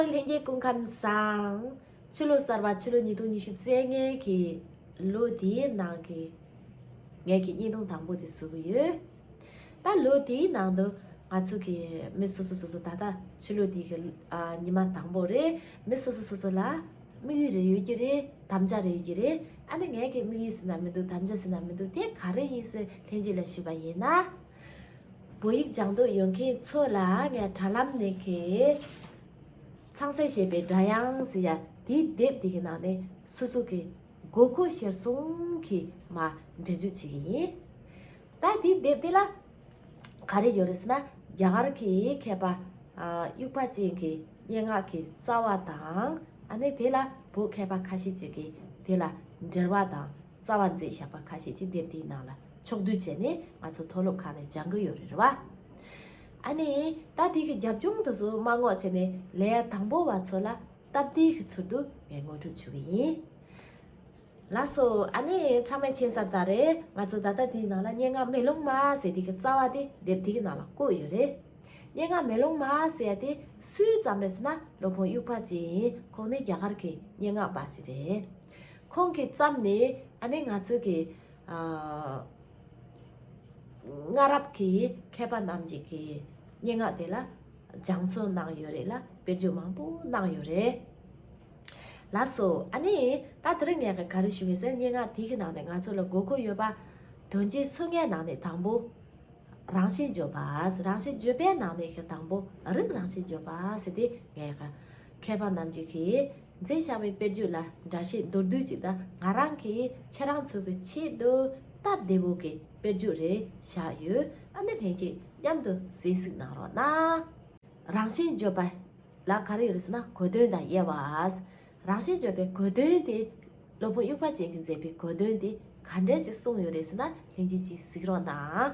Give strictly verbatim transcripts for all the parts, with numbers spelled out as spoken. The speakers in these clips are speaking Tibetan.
ལྷན་རྒྱས་སྐུ་ཁམས་བཟང་། ཕྱི་ལོ་གསར་པ་ཕྱི་ལོ་ཉིས་སྟོང་ཉི་ཤུ་རྩ་ལྔའི་གི་ལོ་དེའི་ནང་གི་ངའི་གི་བརྙན་ཐུང་དང་པོ་དེ་བཟོ་གི་ཡོད། ད་ལོ་དེའི་ནང་དུ་ང་ཚོ་གི་མི་སོ་སོ་སོ་སོ་ད་ལྟ་ཕྱི་ལོ་དེའི་གི་ཨ་ཉི་མ་དང་པོ་རེད། མི་སོ་སོ་སོ་སོ་ལ་དམིགས་ཡུལ་རེ་ཡོད་ཀྱི་རེད། དམ་བཅའ་རེ་ཡོད་ཀྱི་རེད། ཨ་ནི་ངའི་གི་དམིགས་ཡུལ་ཟེར་ན་མི་འདུག་དམ་བཅའ་ཟེར་ན་མི་འདུག་དེ་ག་རེ་ཡིན་ཟེར་ལྷན་རྒྱས་ལ་ཞུས་པ་ཡིན་ན། བོད་ཡིག་སྦྱང་འདོད་ཡོད་མཁན་ཚོ་ལ་ངས་དྲ་ལམ་ནས་ཁེ་ཚངས་སྲས་བཞད་པའི་སྒྲ་དབྱངས་ཟེར་ཡ་དེའི་དེབ་དེ་གི་ནང་ནས་སོ་སོ་གི་དགོས་མཁོ་གཞིར་བཟུང་གི་མ་འགྲེལ་བརྗོད་བྱེད་ཀྱི་ཡིན། ད་དེའི་དེབ་དེ་ལ་ག་རེ་ཡོད་རེད་ཟེར་ན། རྒྱ་གར་གྱི་མཁས་པ་ཨ་དབྱུག་པ་ཅན་གྱི་སྙན་ངག་གི་རྩ་བ་དང་། ཨ་ནི་དེ་ལ་བོད་མཁས་པ་ཁ་ཤས་ཅིག་གིས་དེ་ལ་འགྲེལ་བ་དང་རྩ་བ་མཛད་བཞག་པ་ཁ་ཤས་ཅིག་དེབ་དེའི་ནང་ལ་ཕྱོགས་བསྡུས་བྱས་ནས་ང་ཚོ་མཐོ་སློབ་ཁག་ནས་སྦྱང་གི་ཡོད་རེད་བ། ཨ་ནི་ད་དེ་གི་རྒྱབ་ལྗོངས་དེ་ཚོ་མ་ངོ་བྱས་ནས་ལས་དང་པོ་བ་ཚོ་ལ་སྟབས་བདེ་གི་ཚུལ་དུ་ངས་ངོ་སྤྲོད་ཞུ་གི་ཡིན། ལགས་སོ། ཨ་ནི་ཚང་མས་མཁྱེན་གསལ་ལྟར་རེད། ང་ཚོ་ད་ལྟ་དེའི་ནང་ལ་སྙན་ངག་མེ་ལོང་མ་ཟེར་དེ་གི་རྩ་བ་དེ་དེབ་དེ་གི་ནང་ལ་བཀོད་ཡོད་རེད། སྙན་ངག་མེ་ལོང་མ་ཟེར་ཡ་དེ་སུས་བརྩམས་རེད་ཟེར་ན། སློབ་དཔོན་དབྱུག་པ་ཅན་ཡིན། ཁོང་ནི་རྒྱ་གར་གྱི་སྙན་ངག་པ་ཞིག་རེད། ཁོང་གིས་བརྩམས་ནས་ཨ་ནི་ང་ཚོ་གི་ཨ་སྔ་རབས་ཀྱི་མཁས་པ་རྣམས་ཀྱི་གི་སྙན་ངག་དེ་ལ་སྦྱང་བརྩོན་གནང་ཡོད་རེད་ལ། དཔེར་བརྗོད་མང་པོ་གནང་ཡོད་རེད། ལགས་སོ། ཨ་ནི་ད་དེ་རིང་ངས་ག་རེ་ཞུ་གི་ཟེར། སྙན་ངག་དེ་གི་ནང་ནས་ང་ཚོ་ལ་དགོས་མཁོ་ཡོད་པ་དོན་བརྒྱད་སོ་ལྔའི་ནང་ནས་དང་པོ། རང་བཞིན་བརྗོད་པ། རང་བཞིན་བརྗོད་པའི་ནང་ནས་ཤིག་དང་པོ་རིགས་རང་བཞིན་བརྗོད་པ་ཟེར་ཏེ། ངས་མཁས་པ་རྣམས་ཀྱིས་མཛད་བཞག་པའི་དཔེར་བརྗོད་ལ་འགྲེལ་བཤད་མདོར་བསྡུས་ཅིག་དང་། ང་རང་གིས་ཁྱེད་རང་ཚོ་གི་ཆེད་དུ་སྟབས་བདེ་བོ་གི་དཔེར་བརྗོད་རེ་བཞག་ཡོད། ཨ་ནི་ལྷན་རྒྱས་མཉམ་དུ་གཟིགས་གཟིགས་གནང་རོགས་གནང་། རང་བཞིན་བརྗོད་པ་ལ་ག་རེ་ཡོད་རེད་ཟེར་ན། གོ་དོན་དང་དབྱེ་བ། རང་བཞིན་བརྗོད་པའི་གོ་དོན་དེ། སློབ་དཔོན་དབྱུག་པ་ཅན་གྱིས་མཛད་པའི་གོ་དོན་དེ་ག་འདྲས་ཅིག་གསུངས་ཡོད་རེད་ཟེར་ན། ལྷན་རྒྱས་ཅིག་གཟིགས་རོགས་གནང་།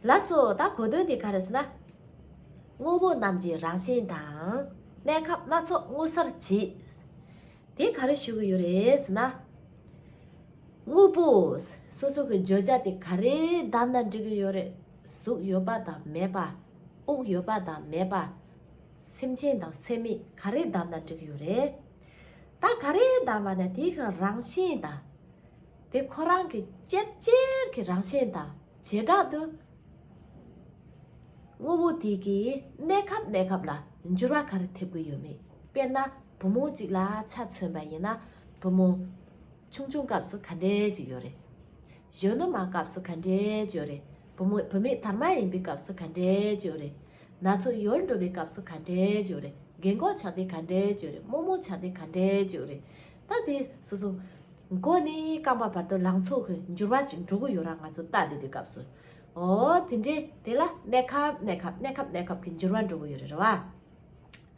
ལགས་སོ། ད་གོ་དོན་དེ་ག་རེ་ཟེར་ན། དངོས་པོ་རྣམས་ཀྱི་རང་བཞིན་དང་། གནས་སྐབས་སྣ་ཚོགས་མངོན་གསལ་བྱེད། དེ་ག་རེ་ཞུ་གི་ཡོད་རེད་ཟེར་ན། དངོས་པོ་སོ་སོ་གི་བརྗོད་བྱ་དེ་ག་རེ་བདམས་ན་འགྲིག་གི་ཡོད་རེད། གཟུགས་ཡོད་པ་དང་མེད་པ། དབུགས་ཡོད་པ་དང་མེད་པ། སེམས་ཅན་དང་སེམས་མེད་ག་རེ་བདམས་ན་འགྲིག་གི་ཡོད་རེད། ད་ག་རེ་བདམས་པ་ན་དེ་གི་རང་བཞིན་དང་། དེ་ཁོ་རང་གི་ཅེར་ཅེར་གྱི་རང་བཞིན་དང་བྱེ་བྲག་ཏུ། དངོས་པོ་དེ་གི་གནས་སྐབས་གནས་སྐབས་ལ་འགྱུར་བ་ག་རེ་ཐེབས་ཀྱི་ཡོད་མེད། དཔེར་ན་བུ་མོ་གཅིག་ལ་ཆ་མཚོན་པ་ཡིན་ན། བུ་མོ་ཆུང་ཆུང་སྐབས་སུ་ག་འདྲས་ཅིག་ཡོད་རེད། གཞོན་ནུ་མ་སྐབས་སུ་ག་འདྲས་ཅིག་ཡོད་རེད། བུ་མོ་བུད་མེད་དར་མ་ཡིན་པའི་སྐབས་སུ་ག་འདྲས་ཅིག་ཡོད་རེད། ན་ཚོད་ཡོལ་འགྲོ་བའི་སྐབས་སུ་ག་འདྲས་ཅིག་ཡོད་རེད། རྒན་གོག་ཆགས་དུས་ག་འདྲས་ཅིག་ཡོད་རེད། རྨོ་མོ་ཆགས་དུས་ག་འདྲས་ཅིག་ཡོད་རེད། ད་དེ་སོ་སོ་མགོ་ནས་རྐང་པ་བར་དུ་ལང་ཚོ་གི་འགྱུར་བ་ཅིག་འགྲོ་གི་ཡོད་ར། ང་ཚོ་ལྟ་བསྡད་དུས་སྐབས་སུ། འོ་དེ་འདྲས་དེ་ལ་གནས་སྐབས་གནས་སྐབས་གནས་སྐབས་གནས་སྐབས་ཀྱི་འགྱུར་བ་འགྲོ་གི་ཡོད་རེད་ར་བ།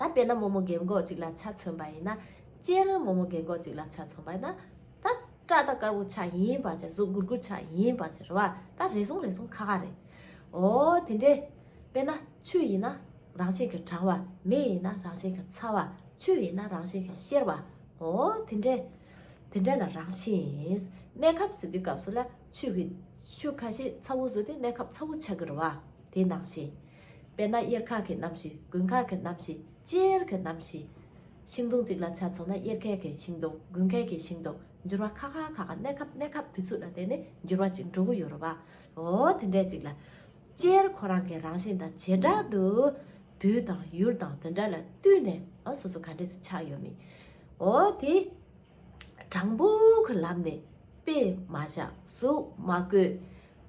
ད་དཔེར་ན་རྨོ་མོ་རྒན་གོག་ཅིག་ལ་ཆ་མཚོན་པ་ཡིན་ན། སྤྱིར་རྨོ་མོ་རྒན་གོག་ཅིག་ལ་ཆ་མཚོན་པ་ཡིན་ན། ད་སྐྲ་དང་དཀར་པོ་ཆགས་ཡིན་པ་བྱས། གཟུགས་སྒུར་སྒུར་ཆགས་ཡིན་པ་བྱས་ར་བ། ད་རེ་ཟུང་རེ་ཟུང་ཁ་ཁ་རེད། འོ་དེ་འདྲས། དཔེར་ན་ཆུ་ཡིན་ན་རང་བཞིན་གྱིས་གྲང་བ། མེ་ཡིན་ན་རང་བཞིན་གྱིས་ཚ་བ། ཆུ་ཡིན་ན་རང་བཞིན་གྱིས་གཤེར་བ། འོ་དེ་འདྲས། དེ་འདྲས་ལ་རང་བཞིན་ཡིན། གནས་སྐབས་ཟེར་དུས་སྐབས་སུ་ལ་ཆུ་གི་ཆུ་ཁ་ཤས་ཚ་བོ་བཟོས་ཏེ་གནས་སྐབས་ཚ་བོ་ཆགས་ཀྱི་རེད་བ། དེ་ནང་བཞིན། དཔེར་ན་དབྱར་ཁ་གི་གནམ་གཤིས། དགུན་ཁ་གི་གནམ་གཤིས། དབྱར་གྱི་གནམ་གཤིས། ཤིང་སྡོང་གཅིག་ལ་ཆ་མཚོན་ན། དབྱར་ཁའི་གི་ཤིང་སྡོང་། དགུན་ཁའི་གི་ཤིང་སྡོང་། འགྱུར་བ་ཁ་ཁ་ཁ་ཁ་གནས་སྐབས་གནས་སྐབས་དུས་ཚོད་ལ་བརྟེན་ནས་འགྱུར་བ་ཅིག་འགྲོ་གི་ཡོད་རེད་བ། འོ་དེ་འདྲས་ཅིག་ལ། དབྱར་ཁོ་རང་གི་རང་བཞིན་དང་བྱེ་བྲག་ཏུ་དུས་དང་ཡུལ་དང་དེ་འདྲ་ལ་བསྟུན་ནས། ཨ་སོ་སོ་ག་འདྲས་སེ་ཆགས་ཡོད་མེད། འོ་དེ། དྲང་པོ་གི་ལམ་ནས་དཔེ་མ་བཞག་གཟུགས་མ་བཀོད།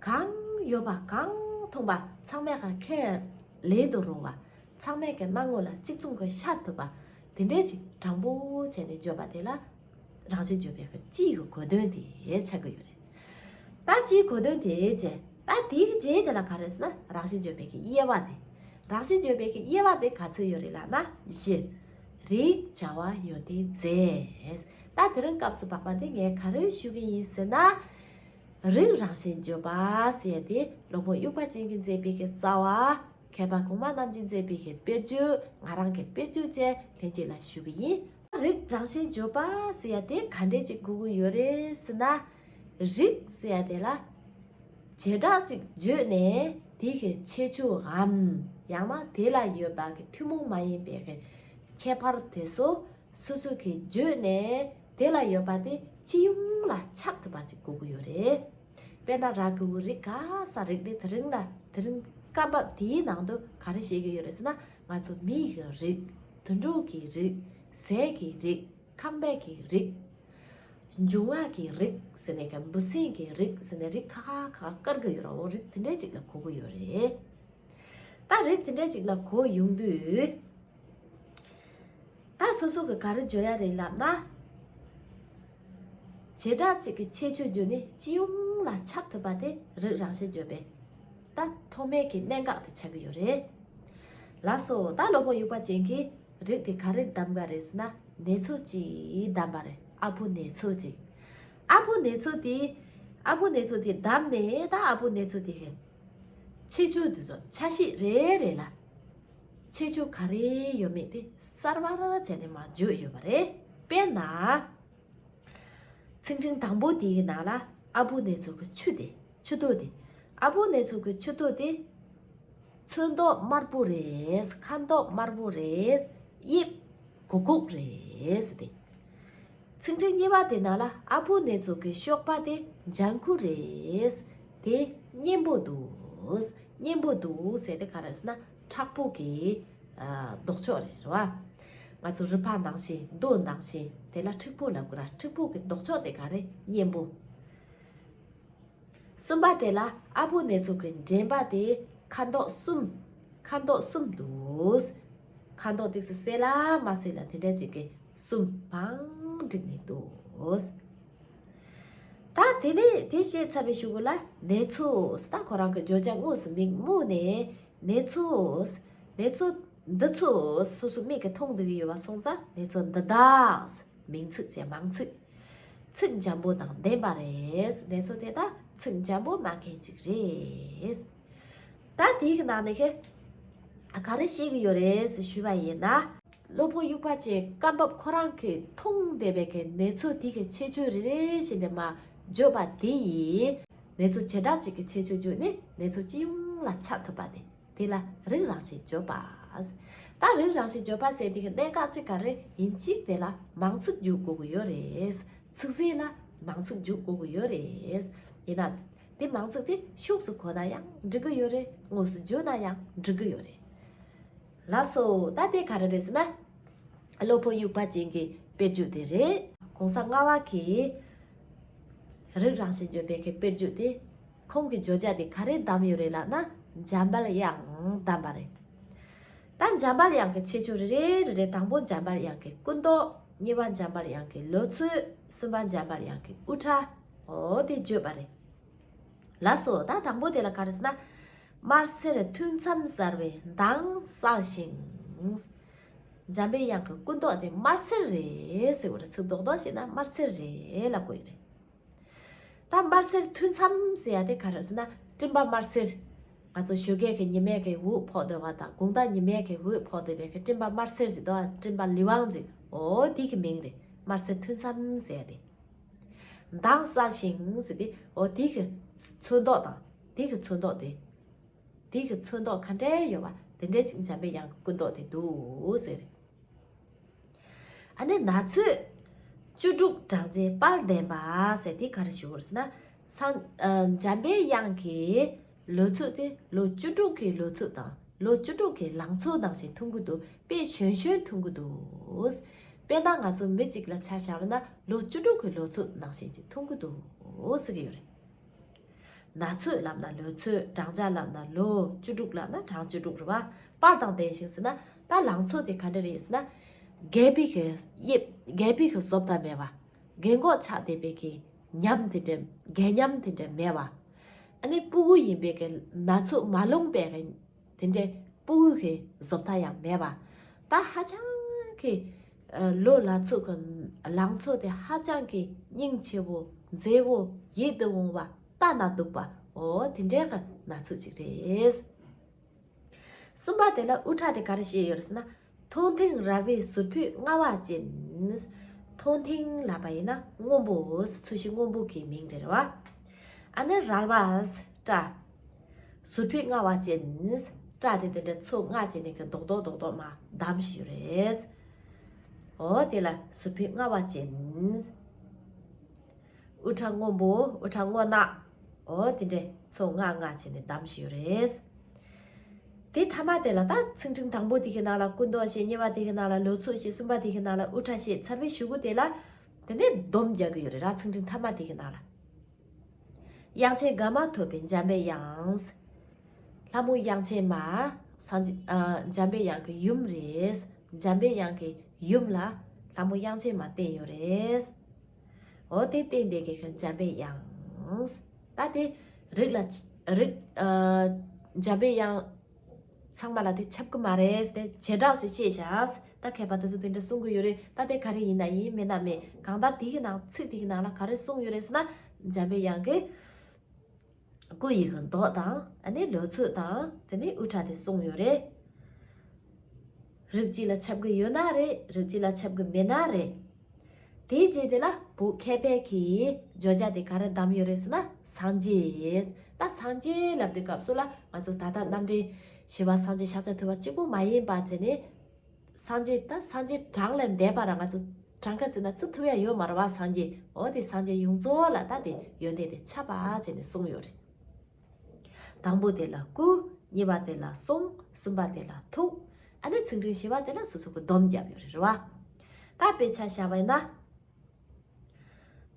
གང་ཡོད་པ་གང་མཐོང་པ་ཚང་མས་ཀྱང་ཁས་ལེན་དུ་རུང་བ། ཚང་མས་ཀྱི་སྣང་ངོ་ལ་གཅིག་མཚུངས་ཀྱི་ཤར་ཐུབ་པ། དེ་འདྲས་ཅིག་དྲང་པོ་བྱས་ནས་བརྗོད་པ་དེ་ལ་རང་བཞིན་བརྗོད་པའི་གི་སྤྱིའི་གི་གོ་དོན་དེ་ཆགས་ཀྱི་ཡོད་རེད། ད་སྤྱིའི་གོ་དོན་དེ་བྱས། ད་དེའི་གི་རྗེས་དེ་ལ་ག་རེ་ཟེར་ན། རང་བཞིན་བརྗོད་པའི་གི་དབྱེ་བ་དེ། རང་བཞིན་བརྗོད་པའི་གི་དབྱེ་བ་དེ་ག་ཚོད་ཡོད་རེད་ལབ་ན་བཞི། རིགས་བྱ་བ་ཡོན་ཏན་རྫས། ད་དེ་རིང་སྐབས་སུ་བབ་པ་འདི་ངས་ག་རེ་ཞུ་གི་ཡིན་ཟེར་ན། རིགས་རང་བཞིན་བརྗོད་པ་ཟེར་ཡ་དེ་སློབ་དཔོན་དབྱུག་པ་ཅན་གྱིས་མཛད་པའི་གི་རྩ་བ། མཁས་པ་གོང་མ་རྣམས་ཀྱིས་མཛད་པའི་གི་དཔེར་བརྗོད། ང་རང་གི་དཔེར་བརྗོད་བཅས་ལྷན་རྒྱས་ལ་ཞུ་གི་ཡིན། རིགས་རང་བཞིན་བརྗོད་པ་ཟེར་ཡ་དེ་ག་འདྲས་ཅིག་དགོས་ཀྱི་ཡོད་རེད་ཟེར་ན། རིགས་ཟེར་ཡ་དེ་ལ་བྱེ་བྲག་ཅིག་བརྗོད་ནས་དེ་གི་ཁྱད་ཆོས་འམ། ཡང་ན་དེ་ལ་ཡོད་པ་གི་ཐུན་མོང་མ་ཡིན་པའི་གི་ ཁྱད་པར་དེ་ཚོ་སོ་སོ་གིས་བརྗོད་ནས་དེ་ལ་ཡོད་པ་དེ་སྤྱི་ཡོངས་ལ་ཁྱབ་ཐུབ་པ་ཅིག་དགོས་ཀྱི་ཡོད་རེད། དཔེར་ན་ར་གི་གུ་རི་ག་ས། རིགས་དེ་དེ་རིང་ལ་དེ་རིང་སྐབས་བབ་དེའི་ནང་དུ་ག་རེ་བཤད་ཀྱི་ཡོད་རེད་ཟེར་ན། ང་ཚོ་མི་ཡི་རིགས། དུད་འགྲོ་གི་རིགས། ཟས་ཀྱི་རིགས། ཁམས་པའི་གི་རིགས། འབྱུང་བ་གི་རིགས་ཟེར་ནས་ཀྱང་འབུ་སྲིན་གྱི་རིགས་ཟེར་ནས་རིགས་ཁ་ཁ་ཁ་བཀར་གྱི་ཡོད་རེད། འོ་རིགས་དེ་འདྲ་ཅིག་ལ་གོ་གི་ཡོད་རེད། ད་རིགས་དེ་འདྲ་ཅིག་ལ་གོ་ཡོང་དུས། ད་སོ་སོ་གི་ག་རེ་བརྗོད་ཡ་རེད་ལབ་ན། བྱེ་བྲག་ཅིག་གི་ཁྱད་ཆོས་བརྗོད་ནས་སྤྱི་ཡོངས་ལ་ཁྱབ་ཐུབ་པ་དེ་རིགས་རང་བཞིན་བརྗོད་པས། ད་ཐོག་མའི་གི་གནད་འགག་དེ་ཆགས་ཀྱི་ཡོད་རེད། ལགས་སོ། ད་སློབ་དཔོན་དབྱུག་པ་ཅན་གྱིས་རིགས་དེ་ག་རེ་བདམས་པ་རེད་ཟེར་ན། ནེ་ཙོ་ཅིག་བདམས་པ་རེད། ཨ་བུ་ནེ་ཙོ་ཅིག་ཨ་བུ་ནེ་ཙོ་དེ། ཨ་བུ་ནེ་ཙོ་དེ་བདམས་ནས། ད་ཨ་བུ་ནེ་ཙོ་དེ་གི་ཁྱད་ཆོས་དེ་ཚོ་ཆ་ཤས་རེ་རེ་ལ་ཁྱད་ཆོས་ག་རེ་ཡོད་མེད་དེ་གསར་པ་ར་ར་བྱས་ནས་མར་བརྗོད་ཡོད་པ་རེད། དཔེར་ན། ཚིག་ཕྲེང་དང་པོ་དེའི་ནང་ལ་ཨ་བུ་ནེ་ཙོ་གི་ཆུ་དེ། ཆུ་ཏོ་དེ། ཨ་བུ་ནེ་ཙོ་གི་ཆུ་ཏོ་དེ། ཚོན་མདོག་དམར་པོ་རེད། ཁ་མདོག་དམར་པོ་རེད། དབྱིབས་གུག་གུག་རེད་ཟེར་ཏེ། ཚིག་ཕྲེང་གཉིས་པ་དེ་ནང་ལ་ཨ་བུ་ནེ་ཙོ་གི་གཤོག་པ་དེ་ལྗང་ཁུ་རེད། དེ་སྙན་པོ་འདུག་སྙན་པོ་འདུག་ཟེར་དེ་ག་རེ་ཟེར་ན། མཁྲེགས་པོ་གི་ཨ་ལྡོག་ཕྱོགས་རེད། རེད་བ། ང་ཚོ་རུས་པ་ནང་བཞིན། རྡོ་ནང་བཞིན། དེ་ལ་མཁྲེགས་པོ་ལབ་དགོས་ར། མཁྲེགས་པོ་གི་ལྡོག་ཕྱོགས་དེ་ག་རེ། སྙན་པོ། གསུམ་པ་དེ་ལ་ཨ་བུ་ནེ་ཙོ་གི་འདྲེན་པ་དེ་ཁ་མདོག་གསུམ། ཁ་མདོག་གསུམ་འདུག་ཁ་མདོག་ཏོག་ཙམ་སེར་ལ་མ་སེར་ལ་དེ་འདྲ་ཅིག་གི་གསུམ་བང་བསྒྲིགས་ནས་འདུག་ད་དེ་ནས་དེ་བཤད་ཚར་བའི་གཞུག་གུ་ལ་ནེ་ཙོ། ད་ཁོ་རང་གི་བརྗོད་བྱ་དངོས་སུ་མིང་སྨོས་ནས། ནེ་ཙོ། ནེ་ཙོ་འདི་ཚོ་སོ་སོ་མིག་གིས་མཐོང་བསྡད་ཀྱི་ཡོད་པ་སོང་ཙང་། ནེ་ཙོ་འདི་དག་མིང་ཚིག་བྱས། མང་ཚིག་ཚིག་འཇམ་པོ་དང་ལྡན་པ་རེད། ནེ་ཙོ་དེ་དག་ཚིག་འཇམ་པོ་སྨྲ་མཁན་ཅིག་རེད། ད་དེའི་ནང་ནས་ཁྱེད་ག་རེ་ཤེས་ཀྱི་ཡོད་རེད་ཞུས་པ་ཡིན་ན། སློབ་དཔོན་དབྱུག་པ་ཅན་སྐབས་བབ་ཁོ་རང་གིས་མཐོང་བསྡད་པའི་གི་ནེ་ཙོ་དེ་གི་ཁྱད་ཆོས་རེ་རེ་བཞིན་དུ་མར་བརྗོད་པ་དེ་ཡིས། ནེ་ཙོ་བྱེ་བྲག་ཅིག་གི་ཁྱད་ཆོས་བརྗོད་ནས་ནེ་ཙོ་སྤྱི་ཡོངས་ལ་ཁྱབ་ཐུབ་པ་དེ། དེ་ལ་རིགས་རང་བཞིན་བརྗོད་པ། ད་རིགས་རང་བཞིན་བརྗོད་པ་ཟེར་དེ་གི་གནད་འགག་ཅིག་ག་རེ་ཡིན་གཅིག་དེ་ལ་མང་ཚིག་འཇུག་དགོས་ཀྱི་ཡོད་རེད། ཚིག་ཟིན་ལ་མང་ཚིག་འཇུག་དགོས་ཀྱི་ཡོད་རེད། ཡིན་ན། དེ་མང་ཚིག་དེ་ཤུགས་སུ་གོ་ན་ཡང་འགྲིག་གི་ཡོད་རེད། དངོས་སུ་བརྗོད་ན་ཡང་འགྲིག་གི་ཡོད་རེད། ལགས་སོ། ད་དེ་ག་རེ་རེད་ཟེར་ན། སློབ་དཔོན་དབྱུག་པ་ཅན་གྱི་དཔེར་བརྗོད་དེ་རེད། གོང་ས་ལྔ་པ་གིས་རིགས་རང་བཞིན་བརྗོད་པའི་གི་དཔེར་བརྗོད་དེ། ཁོང་གི་བརྗོད་བྱ་དེ་ག་རེ་བདམས་ཡོད་རེད་ལབ་ན། འཇམ་དཔལ་དབྱངས་བདམས་པ་རེད། ད་འཇམ་དཔལ་དབྱངས་ཀྱི་ཁྱད་ཆོས་རེ་རེ་རེ་རེ། དང་པོ་འཇམ་དཔལ་དབྱངས་ཀྱི་སྐུ་མདོག་གཉིས་པ་འཇམ་དཔལ་དབྱངས་ཀྱི་ལོ་ཚོད། གསུམ་པ་འཇམ་དཔལ་དབྱངས་ཀྱི་དབུ་སྐྲ། འོ་དེ་བརྗོད་པ་རེད། ལགས་སོ། ད་དང་པོ་དེ་ལ་ག་རེ་ཟེར་ན། དམར་སེར་ཐུན་མཚམས་གསལ་བའི་མདངས་གསལ་ཞིང་། འཇམ་པའི་དབྱངས་ཀྱི་སྐུ་མདོག་དེ་དམར་སེར་རེད་ཟེར་བ་རེད། ཚིག་རྡོག་རྡོག་བྱས་ན་དམར་སེར་རེད་ལབ་དགོས་ཡོད་རེད། ད་དམར་སེར་ཐུན་མཚམས་ཟེར་ཡ་དེ་ག་རེ་ཟེར་ན། སྤྲིན་པ་དམར་སེར། ང་ཚོ་ཞོགས་ཀས་ཀྱི་ཉི་མས་ཀྱི་འོད་ཕོག་བསྡད་པ་དང་། དགོང་དག་ཉི་མས་ཀྱི་འོད་ཕོག་བསྡད་པའི་གི་སྤྲིན་པ་དམར་སེར་ཟེར་དོ། སྤྲིན་པ་ལི་ཝང་ཟེར། འོ་དེ་གི་མིང་རེད། དམར་སེར་ཐུན་མཚམས་ཟེར་ཡ་དེ། མདངས་གསལ་ཞིང་ཟེར་དེ། འོ་དེ་གི་ཚོན་མདོག་དང་། དེ་གི་ཚོན་མདོག་དེ། དེ་གི་ཚོན་མདོག་ག་འདྲ་ཡོད་པ་དེ་འདྲ་ཅིག་འཇམ་པའི་དབྱངས་ཀྱི་སྐུ་མདོག་དེ་འདུག་ཟེར། ཨ་ནི་ན་ཚོད་བཅུ་དྲུག་བགྲང་བྱའི་དཔལ་ལྡན་པ་ཟེར་དེ་ག་རེ་ཞུ་དགོས་ཟེར་ན། སང་། ཨ། འཇམ་པའི་དབྱངས་ཀྱི་ལོ་ཚོད་དེ་ལོ་བཅུ་དྲུག་གི་ལོ་ཚོད་དང་ལོ་བཅུ་དྲུག་གི་ལང་ཚོ་ནང་བཞིན་མཐོང་གི་འདུག་དཔེ་གཞོན་གཞོན་མཐོང་གི་འདུག་དཔེར་ན་ང་ཚོ་མི་གཅིག་ལ་ཆ་བཞག་ན་ལོ་བཅུ་དྲུག་གི་ལོ་ཚོད་ནང་བཞིན་ཅིག་མཐོང་གི་འདུག་ཟེར་གྱི་ཡོད་རེད། ན་ཚོད་ལབ་ན་ལོ་ཚོད། བགྲང་བྱ་ལབ་ན་ལོ། བཅུ་དྲུག་ལབ་ན་གྲངས་བཅུ་དྲུག་རེད་བ། དཔལ་དང་ལྡན་ཞིང་ཟེར་ན། ད་ལང་ཚོ་དེ་ག་འདྲ་རེད་ཟེར་ན། རྒས་པའི་གི་དབྱིབས། རྒས་པའི་གི་བཟོ་ལྟ་མེད་པ། རྒས་འཁོགས་ཆགས་བསྡད་པའི་གི་ཉམས་དེ་འདྲ། རྒས་ཉམས་དེ་འདྲ་མེད་པ། ཨ་ནི་སྤུ་གུ་ཡིན་པའི་གི་ན་ཚོད་མ་ལོངས་པའི་གི་དེ་འདྲའི་སྤུ་གུ་གི་བཟོ་ལྟ་ཡང་མེད་པ། ད་ཧ་ཅང་གི་ཨ། ལོ་ལ་ཚོད་ཀྱི་ལང་ཚོ་དེ་ཧ་ཅང་གི་སྙིང་རྗེ་བོ། མཛེས་བོ། ཡིད་དུ་འོང་བ། ལྟ་ན་སྡུག་པ། འོ་དེ་འདྲའི་གི་ན་ཚོད་ཅིག་རེད། གསུམ་པ་དེ་ལ་དབུ་སྐྲ་དེ་ག་རེ་བཤད་ཡོད་རེད་ཟེར་ན། མཐོན་མཐིང་རལ་པའི་ཟུར་ཕུད་མངར་བ་ཅན། མཐོན་མཐིང་ལབ་པ་ཡིན་ན་སྔོན་པོ། ཚོས་གཞི་སྔོན་པོ་གི་མིང་རེད་བ། ཨ་ནི་རལ་པ། སྐྲ། ཟུར་ཕུད་མངར་བ་ཅན། སྐྲ་དེ་དེ་འདྲ་ཚོས་མངར་བྱས་ནས་གི་རྡོག་རྡོག་རྡོག་རྡོག་མར་བསྡམས་བཞག་ཡོད་རེད། འོ་དེ་ལ་ཟུར་ཕུད་ལྔ་པ་ཅན། དབུ་སྐྲ་སྔོན་པོ། དབུ་སྐྲ་སྔོ་ནག། འོ་དེ་འདྲས་ཚོ་ལྔ་ལྔ་བྱས་ནས་བསྡམས་བཞག་ཡོད་རེད། དེ་མཐའ་མ་དེ་ལ་ད་ཚིག་ཕྲེང་དང་པོ་དེ་གི་ནང་ལ་སྐུ་མདོག་བཤད། གཉིས་པ་དེ་གི་ནང་ལ་ལོ་ཚོད་བཤད། གསུམ་པ་དེ་གི་ནང་ལ་དབུ་སྐྲ་བཤད། ཚར་བའི་གཞུག་གུ་དེ་ལ་དེ་ནས་སྡོམ་རྒྱག་གི་ཡོད་རེད་ར། ཚིག་ཕྲེང་མཐའ་མ་དེ་གི་ནང་ལ། དབྱངས་ཅན་དགའ་མ་ཐོབ་པའི་འཇམ་པའི་དབྱངས། ལྷ་མོ་དབྱངས་ཅན་མ། སངས་རྒྱས། ཨ། འཇམ་པའི་དབྱངས་ཀྱི་ཡུམ་རེད། འཇམ་པའི་དབྱངས་ཀྱི་ཡུམ་ལ་ལྷ་མོ་དབྱངས་ཅན་མ་བསྟེན་ཡོད་རེད། འོ་དེ་བསྟེན་བསྡད་མཁན་གྱི་འཇམ་པའི་དབྱངས། ད་དེ་རིགས་ལ། རིགས། ཨ། འཇམ་པའི་དབྱངས་ཚང་མ་ལ་དེ་ཁྱབ་ཀྱི་མ་རེད། དེ་བྱེ་བྲག་ཞིག་བཤད་བཞག། ད་མཁས་པ་དེ་ཚོ་དེ་འདྲ་གསུང་གི་ཡོད་རེད། ད་དེ་ག་རེ་ཡིན་ན་ཡིན། མེད་ན་མེད། གང་ལྟར་དེ་གི་ནང་། ཚིག་དེ་གི་ནང་ལ་ག་རེ་གསུངས་ཡོད་རེད་ཟེར་ན། འཇམ་པའི་དབྱངས་ཀྱི་སྐུ་ཡི་གི་མདོག་དང་། ཨ་ནི་ལོ་ཚོད་དང་། དེ་ནས་དབུ་སྐྲ་དེ་གསུངས་ཡོད་རེད། རིགས་གཅིག་ལ་ཁྱབ་གི་ཡོད་ན་རེད། རིགས་གཅིག་ལ་ཁྱབ་གི་མེད་ན་རེད། དེའི་རྗེས་དེ་ལ་བོད་མཁས་པའི་གི་བརྗོད་བྱ་དེ་ག་རེ་བདམས་ཡོད་རེད་ཟེར་ན། སངས་རྒྱས། ད་སངས་རྒྱས་ལབ་དུས་སྐབས་སུ་ལ་ང་ཚོ་ད་ལྟ་རྣམ་འདྲེན་བཞི་པ་སངས་རྒྱས་ཤཱཀྱ་ཐུབ་པ་གཅིག་པུ་མ་ཡིན་པ་བྱས་ནས། སངས་རྒྱས། ད་སངས་རྒྱས་གྲངས་ལས་འདས་པ་ར་ང་ཚོ་གྲངས་ཀ་བརྩིས་ན་བརྩི་ཐུབ་ཡ་ཡོད་མ་རེད་བ། སངས་རྒྱས། འོ་དེ་སངས་རྒྱས་ཡོངས་རྫོགས་ལ་ད་དེ་ཡོན་ཏན་དེ་ཁྱབ་པ་བྱས་ནས་གསུངས་ཡོད་རེད། དང་པོ་དེ་ལ་སྐུ། གཉིས་པ་དེ་ལ་གསུང་། གསུམ་པ་དེ་ལ་ཐུགས། ཨ་ནི་ཚིག་ཕྲེང་བཞི་པ་དེ་ལ་སོ་སོ་གི་སྡོམ་བརྒྱབ་ཡོད་རེད། རེད་བ། ད་དཔེ་ཆ་བཞག་པ་ཡིན་ན།